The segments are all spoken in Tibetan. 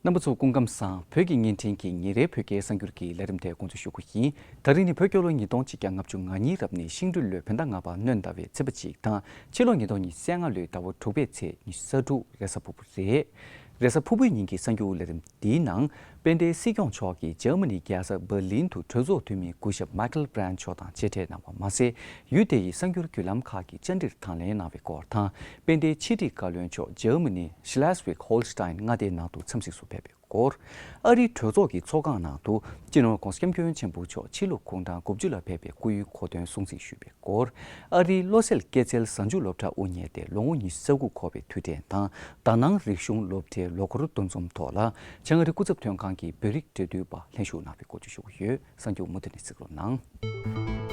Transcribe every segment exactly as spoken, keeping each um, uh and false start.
རྣམ་པ་ཚོ་སྐུ་ཁམས་བཟང་། བོད་ཀྱི་བརྙན་འཕྲིན་གྱི་ཉིན་རེའི་བོད་སྐད་གསར་འགྱུར་གྱི་ལས་རིམ་དེ་འགོ་འཛུགས་ཞུ་རྒྱུ་ཡིན། ད་རིང་ནི་བོད་རྒྱལ་ལོ་ཉིས་སྟོང་ཆིག་བརྒྱ་ལྔ་བཅུ་ང་གཉིས་རབ་གནས་ཤིང་སྦྲུལ་ལོའི་བོད་ཟླ་ལྔ་པ་སྣྲོན་ཟླ་བའི་ཚེས་པ་གཅིག་དང་ཕྱི་ལོ་ཉིས་སྟོང་ཉི་ཤུ་རྩ་ལྔ་ལོའི་ཟླ་བ་དྲུག་པའི་ཚེས་ཉི་ཤུ་རྩ་དྲུག་རེས་གཟའ་ཕུར་བུ་རེད། རེས་གཟའ་ཕུར་བུའི་ཉིན་གྱི་གསར་འགྱུར་ལས་རིམ་འདིའི་ནང་། དཔལ་ལྡན་སྲིད་སྐྱོང་མཆོག་གིས་འཇར་མ་ནི་རྒྱལ་ས་འབར་ལིན་དུ་གྲོས་ཚོགས་འཐུས་མི་སྐུ་ཞབས་མཱ་ཀལ་བྷི་རན་མཆོག་དང་མཇལ་འཕྲད་གནང་བ་མ་ཟད། ཡུལ་དེ་ཡི་གསར་འགྱུར་བརྒྱུད་ལམ་ཁག་གིས་བཅར་འདྲིར་དང་ལེན་གནང་བའི་སྐོར་དང་། དཔལ་ལྡན་ཕྱི་དྲིལ་བཀའ་བློན་མཆོག་འཇར་མ་ནི་ཤི་ལེས་ཝིག་ཧོལ་སི་ཏཱིན་མངའ་སྡེའི་ནང་དུ་འཚམས་གཟིགས་སུ་ཕེབས་པའི་སྐོར། ཨ་རིའི་གྲོས་ཚོགས་ཀྱི་ཚོགས་ཁང་ནང་དུ་སྤྱི་ནོར་༧གོང་ས་༧སྐྱབས་མགོན་ཆེན་པོ་མཆོག་ཕྱི་ལུགས་གུང་ཁྲན་དགུ་བཅུ་ལ་ཕེབས་པའི་སྐུ་ཡུལ་གོ་སྟོན་སྲུང་བརྩི་ཞུས་པའི་སྐོར། ཨ་རིའི་བློ་གསལ་སྐྱེད་ཚལ་གཟའ་མཇུག་སློབ་གྲྭ་དབུ་བརྙེས་ཏེ་ལོ་ངོ་ཉི་ཤུ་རྩ་དགུ་འཁོར་བའི་དུས་དྲན་དང་། དཱ་ནང་རིག་གཞུང་སློབ་གྲྭའི་ལོ་འཁོར་འདུ་འཛོམས་ཐོག་ལ་བྱང་ཨ་རི་སྐུ་ཚབ་དོན་ཁང་གི་བོད་རིགས་འབྲེལ་མཐུད་པ་ལྷན་ཞུགས་གནང་བའི་སྐོར་བཅས་ཞུ་གི་ཡོད། གསར་འགྱུར་མུ་མཐུད་ནས་གཟིགས་རོགས་གནང་།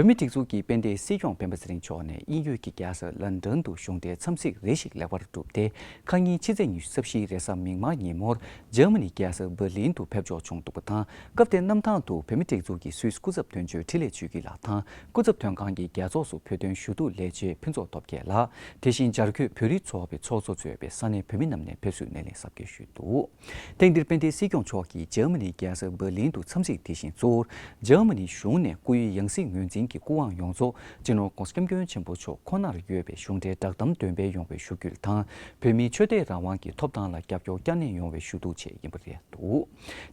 བོད་མིའི་སྒྲིག་འཛུགས་ཀྱི་དཔལ་ལྡན་སྲིད་སྐྱོང་སྤེན་པ་ཚེ་རིང་མཆོག་ནས་དབྱིན་ཡུལ་གྱི་རྒྱལ་ས་ལན་ཀྲན་དུ་གཞུང་འབྲེལ་འཚམས་གཟིགས་རེ་ཞིག་ལེགས་པར་གྲུབ་སྟེ། ཁ་ཉིན་ཕྱི་ཚེས་ཉི་ཤུ་རྩ་བཞི་རེས་གཟའ་མིག་དམར་ཉིན་མོར་འཇར་མ་ནི་རྒྱལ་ས་འབར་ལིན་དུ་ཕེབས་འབྱོར་བྱུང་འདུག་པ་དང་། སྐབས་དེར་གནམ་ཐང་དུ་བོད་མིའི་སྒྲིག་འཛུགས་ཀྱི་སུད་སི་སྐུ་ཚབ་དོན་གཅོད་འཕྲིན་ལས་ཆོས་སྐྱིད་ལགས་དང་། སྐུ་ཚབ་དོན་ཁང་གི་རྒྱལ་ཚོགས་སུ་བོད་དོན་ཞུ་གཏུག་ལས་བྱེད་ཕུན་ཚོགས་སྟོབས་རྒྱལ་ལགས། དེ་བཞིན་བྱ་རྒོད་བོད་རིགས་ཚོགས་པའི་ཚོགས་གཙོ་གཙོས་པའི་ས་གནས་བོད་མི་རྣམས་ནས་ཕེབས་བསུའི་སྣེ་ལེན་གཟབ་རྒྱས་ཞུས་འདུག། ཐེངས་འདིར་དཔལ་ལྡན་སྲིད་སྐྱོང་མཆོག་གིས་འཇར་མ་ནིའི་རྒྱལ་ས་འབར་ལིན་དུ་འཚམས་གཟིགས་དེ་བཞིན་གཙོ་བོར། འཇར་མ་ནིའི་གཞུང་ནས་སྐུའི་ཡང་སྲིད་ངོས་འཛིན་གྱི་སྐུ་དབང་ཡོངས་རྫོགས་སྤྱི་ནོར་༧གོང་ས་༧སྐྱབས་མགོན་ཆེན་པོ་མཆོག་ཁོ་ནར་ཡོད་པའི་གཞུང་འབྲེལ་བསྒྲགས་གཏམ་འདོན་སྤེལ་ཡོང་བའི་ཞུ་སྐུལ་དང་། བོད་མིའི་ཆོས་དད་རང་དབང་གི་ཐོབ་ཐང་ལ་རྒྱབ་སྐྱོར་བསྐྱར་ནན་ཡོང་བའི་ཞུ་གཏུག་ཆེད་ཡིན་པ་རེད་འདུག།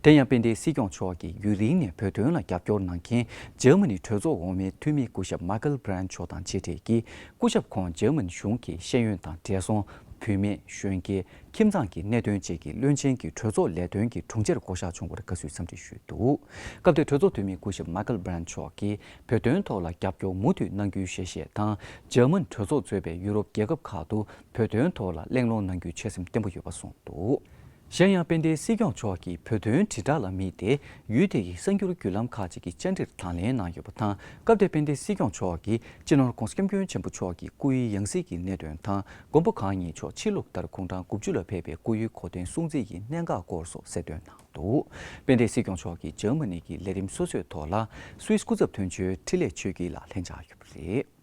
དེ་ཡང་དཔལ་ལྡན་སྲིད་སྐྱོང་མཆོག་གིས་ཡུན་རིང་ནས་བོད་དོན་ལ་རྒྱབ་སྐྱོར་གནང་མཁན་འཇར་མ་ནི་གྲོས་ཚོགས་འོག་མའི་འཐུས་མི་སྐུ་ཞབས་མཱ་ཀལ་བྷི་རན་མཆོག་དང་མཇལ་འཕྲད་ཀྱིས། སྐུ་ཞབས་ཁོང་འཇར་མ་ནི་གཞུང་གི་ཤེས་ཡོན་དང་བགྲེས་སོང་། བུད་མེད། གཞོན་སྐྱེས། ཁྱིམ་ཚང་གི་གནད་དོན་བཅས་ཀྱི་བློན་ཆེན་གྱི་གྲོས་ཚོགས་ལས་དོན་གྱི་དྲུང་ཆེར་བསྐོ་གཞག་བྱུང་བར་དགའ་བསུའི་འཚམས་འདྲི་ཞུས་འདུག། སྐབས་དེར་གྲོས་ཚོགས་འཐུས་མི་སྐུ་ཞབས་མཱ་ཀལ་བྷི་རན་མཆོག་གིས་བོད་དོན་ཐོག་ལ་རྒྱབ་སྐྱོར་མུ་མཐུད་གནང་རྒྱུའི་ཞལ་བཞེས་དང་། འཇར་མན་གྲོས་ཚོགས་གཙོས་པའི་ཡུ་རོབ་རྒྱལ་ཁབ་ཁག་ཏུ་བོད་དོན་ཐོག་ལ་གླེང་སློང་གནང་རྒྱུའི་ཆོད་སེམས་བརྟན་པོ་ཡོད་པ་གསུངས་འདུག། གཞན་ཡང་དཔལ་ལྡན་སྲིད་སྐྱོང་མཆོག་གིས་བོད་དོན་དྲིལ་བསྒྲགས་ལ་དམིགས་ཏེ་ཡུལ་དེ་ཡི་གསར་འགྱུར་བརྒྱུད་ལམ་ཁག་ཅིག་གི་བཅར་འདྲིར་དང་ལེན་གནང་ཡོད་པ་དང་། སྐབས་དེར་དཔལ་ལྡན་སྲིད་སྐྱོང་མཆོག་གིས་སྤྱི་ནོར་༧གོང་ས་༧སྐྱབས་མགོན་ཆེན་པོ་མཆོག་གི་སྐུའི་ཡང་སྲིད་ཀྱི་གནད་དོན་དང་། མགོན་པོ་གང་ཉིད་མཆོག་ཕྱི་ལུགས་ལྟར་གུང་ཁྲན་དགུ་བཅུ་ལ་ཕེབས་པའི་སྐུ་ཡུལ་གོ་སྟོན་སྲུང་བརྩི་ཡི་གནད་འགག་སྐོར་སོགས་གསལ་སྟོན་གནང་འདུག། དཔལ་ལྡན་སྲིད་སྐྱོང་མཆོག་གིས་འཇར་མ་ནི་གི་ལས་རིམ་སོ་སོའི་ཐོག་ལ་སུད་སི་སྐུ་ཚབ་དོན་གཅོད་འཕྲིན་ལས་ཆོས་སྐྱིད་ལགས་ལྷན་བཅར་ཡོད་པ་རེད།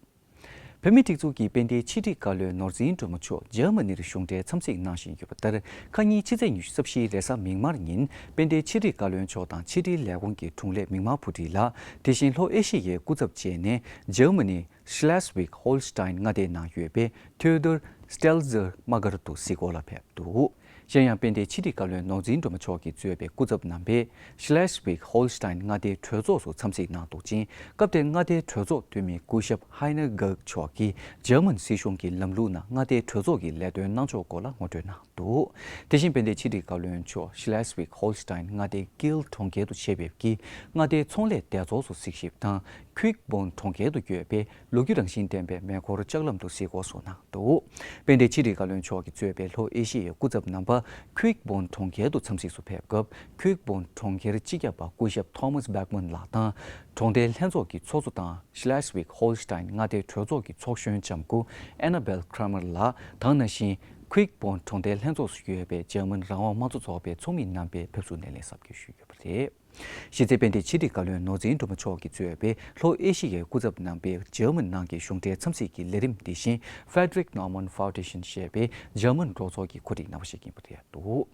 བོད་མིའི་སྒྲིག་འཛུགས་ཀྱི་དཔལ་ལྡན་ཕྱི་དྲིལ་བཀའ་བློན་ནོར་འཛིན་སྒྲོལ་མ་མཆོག་འཇར་མ་ནིར་གཞུང་འབྲེལ་འཚམས་གཟིགས་གནང་བཞིན་ཡོད་པ་ལྟར། ཁ་ཉིན་ཕྱི་ཚེས་ཉི་ཤུ་རྩ་བཞི་རེས་གཟའ་མིག་དམར་ཉིན་དཔལ་ལྡན་ཕྱི་དྲིལ་བཀའ་བློན་མཆོག་དང་ཕྱི་དྲིལ་ལས་ཁུངས་ཀྱི་དྲུང་ལས་མིག་དམར་བུ་ཁྲིད་ལགས། དེ་བཞིན་ལྷོ་ཨེ་ཤི་ཡའི་སྐུ་ཚབ་བཅས་ནས་འཇར་མ་ནི་ཤི་ལེས་ཝིག་ཧོལ་སི་ཏཱིན་མངའ་སྡེའི་ནང་ཡོད་པའི་ཐེའོ་དོར་སི་ཏེལ་ཛེར་དམག་སྒར་དུ་གཟིགས་སྐོར་ལ་ཕེབས་འདུག། གཞན་ཡང་དཔལ་ལྡན་ཕྱི་དྲིལ་བཀའ་བློན་ནོར་འཛིན་སྒྲོལ་མ་མཆོག་གིས་གཙོས་པའི་སྐུ་ཚབ་རྣམ་པས་ཤི་ལེས་ཝིག་ཧོལ་སི་ཏཱིན་མངའ་སྡེའི་གྲོས་ཚོགས་སུ་འཚམས་གཟིགས་གནང་འདུག་ཅིང་། སྐབས་དེར་མངའ་སྡེའི་གྲོས་ཚོགས་འཐུས་མི་སྐུ་ཞབས་ཧའི་ནར་གྷག་མཆོག་གིས་འཇར་མན་སྲིད་གཞུང་གི་ལམ་ལུགས་ནང་མངའ་སྡེའི་གྲོས་ཚོགས་ཀྱི་ལས་དོན་གནང་ཕྱོགས་སྐོར་ལ་ངོ་སྤྲོད་གནང་འདུག། དེ་བཞིན་དཔལ་ལྡན་ཕྱི་དྲིལ་བཀའ་བློན་མཆོག་ཤི་ལེས་ཝིག་ཧོལ་སི་ཏཱིན་མངའ་སྡེའི་ཀིལ་གྲོང་ཁྱེར་དུ་ཆེད་ཕེབས་ཀྱིས་མངའ་སྡེའི་ཚོང་ལས་སྡེ་ཚོགས་སུ་གཟིགས་ཞིབ་དང་། ཁུའིག་བོན་གྲོང་ཁྱེར་དུ་ཡོད་པའི་ལོ་རྒྱུས་རང་བཞིན་ལྡན་པའི་མེ་འཁོར་ལྕགས་ལམ་དུ་གཟིགས་སྐོར་སོགས་གནང་འདུག། དཔལ་ལྡན་ཕྱི་དྲིལ་བཀའ་བློན་མཆོག་གིས་གཙོས་པའི་ལྷོ་ཨེ་ཤི་ཡའི་སྐུ་ཚབ་རྣམ་པ་ཁུའིག་བོན་གྲོང་ཁྱེར་དུ་འཚམས་གཟིགས་སུ་ཕེབས་སྐབས། ཁུའིག་བོན་གྲོང་ཁྱེར་སྤྱི་ཁྱབ་པ་སྐུ་ཞབས་ཐོ་མཱས་བྷེག་མན་ལགས་དང་། གྲོང་རྡལ་ལྷན་ཚོགས་ཀྱི་ཚོགས་གཙོ་དང་། ཤི་ལེས་ཝིག་ཧོལ་སི་ཏཱིན་མངའ་སྡེའི་གྲོས་ཚོགས་ཀྱི་ཚོགས་གཞོན་ལྕམ་སྐུ་ཨེ་ན་བེལ་ཁྲ་མར་ལགས་དང་། ནང་བཞིན་ཁུའིག་བོན་གྲོང་རྡལ་ལྷན་ཚོགས་སུ་ཡོད་པའི་འཇར་མན་རང་དབང་དམངས་གཙོ་ཚོགས་པའི་ཚོགས་མི་རྣམ་པས་ཕེབས་བསུ་སྣེ་ལེན་གཟབ་རྒྱས་ཞུས་ཡོད་པ་རེད། གཞི་རྩའི་དཔལ་ལྡན་ཕྱི་དྲིལ་བཀའ་བློན་ནོར་འཛིན་སྒྲོལ་མ་མཆོག་གིས་གཙོས་པའི་ལྷོ་ཨེ་ཤི་ཡའི་སྐུ་ཚབ་རྣམ་པས་འཇར་མན་ནང་གི་གཞུང་འབྲེལ་འཚམས་གཟིགས་ཀྱི་ལས་རིམ་འདི་བཞིན་Frederick Naumann Foundation ཞེས་པའི་འཇར་མན་རོགས་ཚོགས་ཀྱིས་གོ་སྒྲིག་གནང་བ་ཞིག་ཡིན་པ་རེད་འདུག།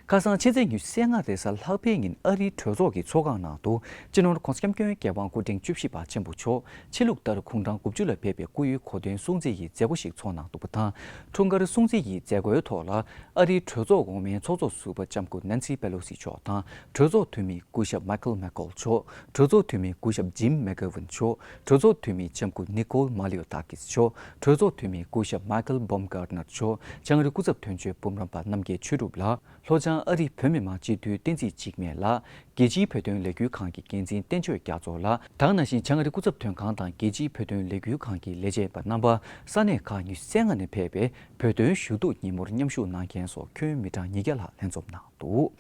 ཁ་སང་ཕྱི་ཚེས་ཉི་ཤུ་རྩ་ལྔ་རེས་གཟའ་ལྷག་པའི་ཉིན་ཨ་རིའི་གྲོས་ཚོགས་ཀྱི་ཚོགས་ཁང་ནང་དུ་སྤྱི་ནོར་༧གོང་ས་༧སྐྱབས་མགོན་རྒྱལ་དབང་སྐུ་ཕྲེང་བཅུ་བཞི་པ་ཆེན་པོ་མཆོག་ཕྱི་ལུགས་ལྟར་གུང་ཁྲན་དགུ་བཅུ་ལ་ཕེབས་པའི་སྐུ་ཡུལ་གོ་སྟོན་སྲུང་བརྩི་ཡི་མཛད་སྒོ་ཞིག་ཚོགས་གནང་འདུག་པ་དང་། འཁྲུངས་སྐར་སྲུང་བརྩི་ཡི་མཛད་སྒོའི་ཐོག་ལ། ཨ་རིའི་གྲོས་ཚོགས་འོག་མའི་ཚོགས་གཙོ་ཟུར་པ་ལྕམ་སྐུ་ནན་སི་པེ་ལོ་སི་མཆོག་དང་། གྲོས་ཚོགས་འཐུས་མི་སྐུ་ཞབས་མཱི་ཁལ་མེག་ཀོལ་མཆོག། གྲོས་ཚོགས་འཐུས་མི་སྐུ་ཞབས་ཇིམ་མེག་གྷ་ཝིན་མཆོག། གྲོས་ཚོགས་འཐུས་མི་ལྕམ་སྐུ་ནི་ཀོལ་མཱ་ལིའོ་ཏཱ་ཀིས་མཆོག། གྲོས་ཚོགས་འཐུས་མི་སྐུ་ཞབས་མཱི་ཁལ་བྷོམ་གྷར་ནར་མཆོག། བྱང་ཨ་རིའི་སྐུ་ཚབ་དོན་གཅོད་འབུམ་རམས་པ་རྣམ་རྒྱལ་ཆོས་གྲུབ་ལགས། ལྷོ་བྱང་ཨ་རིའི་བོད་མི་མང་སྤྱི་འཐུས་བསྟན་འཛིན་འཇིགས་མེད་ལགས། རྒྱལ་སྤྱིའི་བོད་དོན་ལས་འགུལ་ཁང་གི་འགན་འཛིན་བསྟན་ཆོས་རྒྱ་མཚོ་ལགས་དང་། ནང་བཞིན་བྱང་ཨ་རི་སྐུ་ཚབ་དོན་ཁང་དང་རྒྱལ་སྤྱིའི་བོད་དོན་ལས་འགུལ་ཁང་གི་ལས་བྱེད་པ་རྣམ་པ་ས་གནས་ཁག་ཉི་ཤུ་རྩ་ལྔ་ནས་ཕེབས་པའི་བོད་དོན་ཞུ་གཏུག་ཉིན་མོར་མཉམ་ཞུགས་གནང་མཁན་སོགས་ཁྱོན་མི་གྲངས་ཉིས་བརྒྱ་ལྷག་ལྷན་འཛོམས་གནང་འདུག་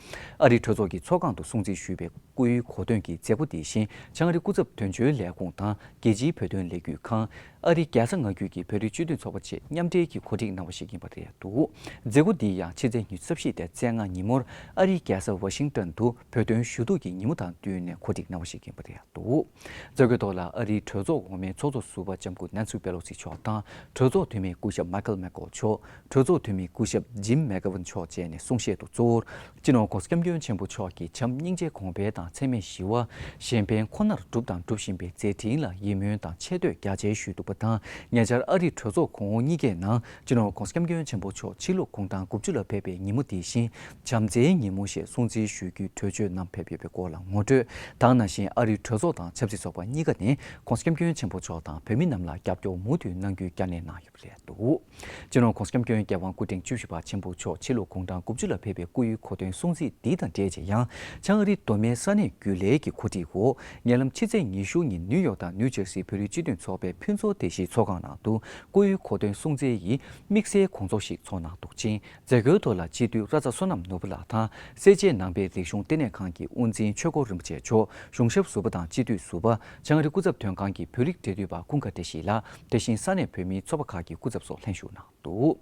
ཨ་རིའི་གྲོས་ཚོགས་ཀྱི་ཚོགས་ཁང་དུ་སྲུང་བརྩི་ཞུས་པའི་བསྐོ་ཡུལ་གོ་སྟོན་གྱི་མཛད་སྒོ་དེ་བཞིན་བྱང་ཨ་རི་སྐུ་ཚབ་དོན་གཅོད་ལས་ཁུངས་དང་རྒྱལ་སྤྱིའི་བོད་དོན་ལས་འགུལ་ཁང་། ཨ་རིའི་རྒྱལ་ས་མངའ་ཁུལ་གྱི་བོད་རིགས་སྤྱི་མཐུན་ཚོགས་པ་བཅས་མཉམ་འབྲེལ་གྱིས་གོ་སྒྲིག་གནང་བ་ཞིག་ཡིན་པ་རེད་འདུག་མཛད་སྒོ་འདི་ཡང་ཕྱི་ཚེས་ཉི་ཤུ་རྩ་བཞི་དང་རྩ་ལྔ་ཉིན་མོར་ཨ་རིའི་རྒྱལ་ས་ཝ་ཤིང་ཏོན་དུ་བོད་དོན་ཞུ་གཏུག་གི་ཉིན་མོ་དང་བསྟུན་ནས་གོ་སྒྲིག་གནང་བ་ཞིག་ཡིན་པ་རེད་འདུག་མཛད་སྒོའི་ཐོག་ལ་ཨ་རིའི་གྲོས་ཚོགས་འོག་མའི་ཚོགས་གཙོ་ཟུར་པ་ལྕམ་སྐུ་ནན་སི་པེ་ལོ་སི་མཆོག་དང་གྲོས་ཚོགས་འཐུས་མི་སྐུ་ཞབས་མཱ་ཁལ་མེག་ཀོལ་མཆོག་གྲོས་ཚོགས་འཐུས་མི་སྐུ་ཞབས་ཇིམ་མེག་གྷ་ཝན་མཆོག་བཅས་ནས་གསུང་བཤད་དུ་གཙོ་བོར། སྤྱི་ནོར་༧གོང་ས་༧སྐྱབས་མགོན་ཆེན་པོ་མཆོག་གི་བྱམས་སྙིང་རྗེ་གོང་འཕེལ་དང་འཚེ་མེད་ཞི་བ། གཞན་ཕན་ཁོ་ནར་བསྒྲུབས་དང་སྒྲུབ་བཞིན་པའི་མཛད་འཕྲིན་ལ་ཡིད་སྨོན་དང་ཆེ་བསྟོད་རྒྱ་ཆེ་ཞུས་འདུག་པ་དང་། ཉེ་ཆར་ཨ་རིའི་གྲོས་ཚོགས་གོང་འོག་གཉིས་ཀའི་ནང་སྤྱི་ནོར་༧གོང་ས་༧སྐྱབས་མགོན་ཆེན་པོ་མཆོག་ཕྱི་ལོ་གུང་སྟངས་དགུ་བཅུ་ལ་ཕེབས་པའི་ཉིན་མོ་དེ་བཞིན་བྱམས་བརྩེའི་ཉིན་མོ་ཞེས་སྲུང་བརྩི་ཞུ་རྒྱུའི་གྲོས་ཆོད་རྣམས་ཕེབས་ཡོད་པའི་སྐོར་ལ་ངོ་སྤྲོད་དང་། ནང་བཞིན་ཨ་རིའི་གྲོས་ཚོགས་དང་ཆབ་སྲིད་ཚོགས་པ་གཉིས་ཀ་ནས་༧གོང་ས་༧སྐྱབས་མགོན་ཆེན་པོ་མཆོག་དང་བོད་མི་རྣམས་ལ་རྒྱབ་སྐྱོར་མུ་མཐུད་གནང་རྒྱུའི་བསྐྱར་ནན་གནང་ཡོད་པ་རེད་འདུག་སྤྱི་ནོར་༧གོང་ས་༧སྐྱབས་མགོན་སྐྱབས་དབང་སྐུ་ཕྲེང་བཅུ་བཞི་པ་ཆེན་པོ་མཆོག་ཕྱི་ལོ་གུང་སྟངས་དགུ་བཅུ་ལ་ཕེབས་པའི་བསྐོ་ཡུལ་གོ་སྟོན་སྲུང་བརྩི་འདི་དང་འབྲེལ་བྱས་ཡང་། བྱང་ཨ་རིའི་མདོ་སྨད་ས་གནས་རྒྱུན་ལས་ཀྱི་གོ་སྒྲིག་འོག་ཉེ་ལམ་ཕྱི་ཚེས་ཉི་ཤུ་ཉིན་ནིའུ་ཡོག་དང་ནིའུ་ཇར་སིའི་བོད་རིགས་སྤྱི་མཐུན་ཚོགས་པའི་ཕུན་ཚོགས་བདེ་སྐྱིད་ཚོགས་ཁང་ནང་དུ་བསྐོ་ཡུལ་གོ་སྟོན་སྲུང་བརྩིའི་དམིགས་བསལ་དགོང་ཚོགས་ཤིག་ཚོགས་གནང་འདུག་ཅིང་། མཛད་སྒོའི་ཐོག་ལ་སྤྱི་འཐུས་ར་ཙ་བསོད་ནམས་ནོར་བུ་ལགས་དང་། སེར་བྱེས་ནང་པའི་རིག་གཞུང་ལྟེ་གནས་ཁང་གི་དབུ་འཛིན་ཆོས་འཁོར་རིན་པོ་ཆེ་མཆོག་གཞུང་ཞབས་ཟུར་པ་དང་སྤྱི་འཐུས་ཟུར་པ། བྱང་ཨ་རི་སྐུ་ཚབ་དོན་ཁང་གི་བོད་རིགས་འབྲེལ་མཐུད་པ་ཀུན་དགའ་བཀྲ་ཤིས་ལགས། དེ་བཞིན་ས་གནས་བོད་མིའི་ཚོགས་པ་ཁག་གི་སྐུ་ཚབ་སོགས་ལྷན་ཞུགས་གནང་འདུག་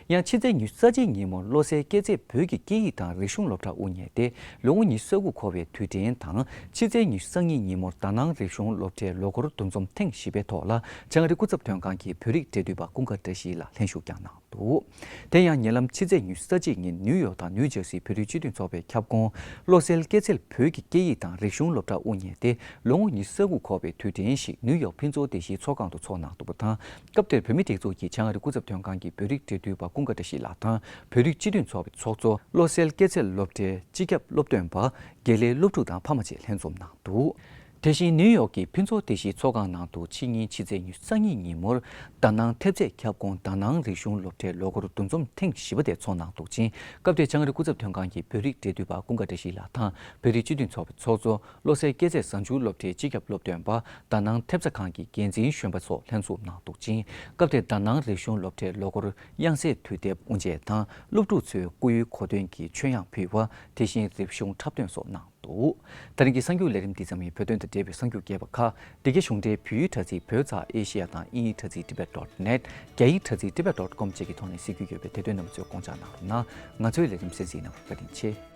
ཡང་ཕྱི་ཚེས་ཉི་ཤུ་རྩ་གཅིག་ཉིན་མོར་བློ་གསལ་སྐྱེད་ཚལ་བོད་ཀྱི་སྐད་ཡིག་དང་རིག་གཞུང་སློབ་གྲྭ་དབུ་བརྙེས་ཏེ་ལོ་ངོ་ཉི་ཤུ་རྩ་དགུ་འཁོར་བའི་དུས་དྲན་དང་། ཕྱི་ཚེས་ཉི་ཤུ་རྩ་གཉིས་ཉིན་མོར་དཱ་ནང་རིག་གཞུང་སློབ་གྲྭའི་ལོ་འཁོར་འདུ་འཛོམས་ཐེངས་བཞི་པའི་ཐོག་ལ་བྱང་ཨ་རི་སྐུ་ཚབ་དོན་ཁང་གི་བོད་རིགས་འབྲེལ་མཐུད་པ་ཀུན་དགའ་བཀྲ་ཤིས་ལགས་ལྷན་ཞུགས་ཀྱང་གནང་འདུག་དེ་ཡང་ཉེ་ལམ་ཕྱི་ཚེས་ཉི་ཤུ་རྩ་གཅིག་ཉིན་ནིའུ་ཡོག་དང་ནིའུ་ཇར་སིའི་བོད་རིགས་སྤྱི་མཐུན་ཚོགས་པའི་ཁྱབ་ཁོངས་བློ་གསལ་སྐྱེད་ཚལ་བོད་ཀྱི་སྐད་ཡིག་དང་རིག་གཞུང་སློབ་གྲྭ་དབུ་བརྙེས་ཏེ་ལོ་ངོ་ཉི་ཤུ་རྩ་དགུ་འཁོར་བའི་དུས་དྲན་ཞིག་ནིའུ་ཡོག་ཕུན་ཚོགས་བདེ་སྐྱིད་ཚོགས་ཁང་དུ་ཚོགས་གནང་འདུག་པ་དང་། སྐབས་དེར་བོད་མིའི་སྒྲིག་འཛུགས་ཀྱི་བྱང་ཨ་རི་སྐུ་ཚབ་དོན་ཁང་གི་བོད་རིགས་འབྲེལ་མཐུད་པ་ཀུན་དགའ་བཀྲ་ཤིས་ལགས་དང་། བོད་རིགས་སྤྱི་མཐུན་ཚོགས་པའི་ཚོགས་གཙོ་བློ་གསལ་སྐྱེད་ཚལ་སློབ་གྲྭའི་སྤྱི་ཁྱབ་སློབ་སྟོན་པ་དགེ་ལེགས་སློབ་ཕྲུག་དང་ཕ་མ་བཅས་ལྷན་འཛོམས་གནང་འདུག་དེ་བཞིན་ནིའུ་ཡོག་གི་ཕུན་ཚོགས་བདེ་སྐྱིད་ཚོགས་ཁང་ནང་དུ་ཕྱི་ཉིན་ཕྱི་ཚེས་ཉི་ཤུ་རྩ་གཉིས་ཉིན་མོར་དཱ་ནང་ཐེབས་རྩའི་ཁྱབ་ཁོངས་དཱ་ནང་རིག་གཞུང་སློབ་གྲྭའི་ལོ་འཁོར་འདུ་འཛོམས་ཐེངས་བཞི་པ་དེ་ཚོགས་གནང་འདུག་ཅིང་། སྐབས་དེར་བྱང་ཨ་རི་སྐུ་ཚབ་དོན་ཁང་གི་བོད་རིགས་འབྲེལ་མཐུད་པ་ཀུན་དགའ་བཀྲ་ཤིས་ལགས་དང་། བོད་རིགས་སྤྱི་མཐུན་ཚོགས་པའི་ཚོགས་གཙོ་བློ་གསལ་སྐྱེད་ཚལ་གཟའ་མཇུག་སློབ་གྲྭའི་སྤྱི་ཁྱབ་སློབ་སྟོན་པ། དཱ་ནང་ཐེབས་རྩ་ཁང་གི་འགན་འཛིན་གཞོན་པ་སོགས་ལྷན་འཛོམས་གནང་འདུག་ཅིང་། སྐབས་དེར་དཱ་ནང་རིག་གཞུང་སློབ་གྲྭའི་ལོ་འཁོར་དབྱངས་གསལ་དུས་དེབ་དབུ་འབྱེད་དང་། སློབ་ཕྲུག་ཚོས་བསྐོ་ཡུལ་གོ་སྟོན་གྱི་མཆོད་དབྱངས་ཕུལ་བ། དེ་བཞིན་རིག་གཞུང་འཁྲབ་སྟོན་སོགས་གནང་འདུག་ད་རིང་གི་གསར་འགྱུར་ལས་རིམ་འདི་ཙམ་ཡིན། བོད་དོན་དང་འབྲེལ་བའི་གསར་འགྱུར་རྒྱས་པ་ཁག་འདི་གའི་གཞུང་འབྲེལ་བོད་ཡིག་དྲ་ཚིགས་བོད་ཙ་ཨེ་ཤི་ཡ་དང་དབྱིན་ཡིག་དྲ་ཚིགས་tibet dot net། རྒྱ་ཡིག་དྲ་ཚིགས་tibet dot com་བཅས་ཀྱི་ཐོག་ནས་གཟིགས་རྒྱུ་ཡོད་པས་དེ་དོན་རྣམས་ཚོས་དགོངས་འཇགས་གནང་རོགས་གནང་། ང་ཚོའི་ལས་རིམ་གསན་གཟིགས་གནང་བར་བཀའ་དྲིན་ཆེ།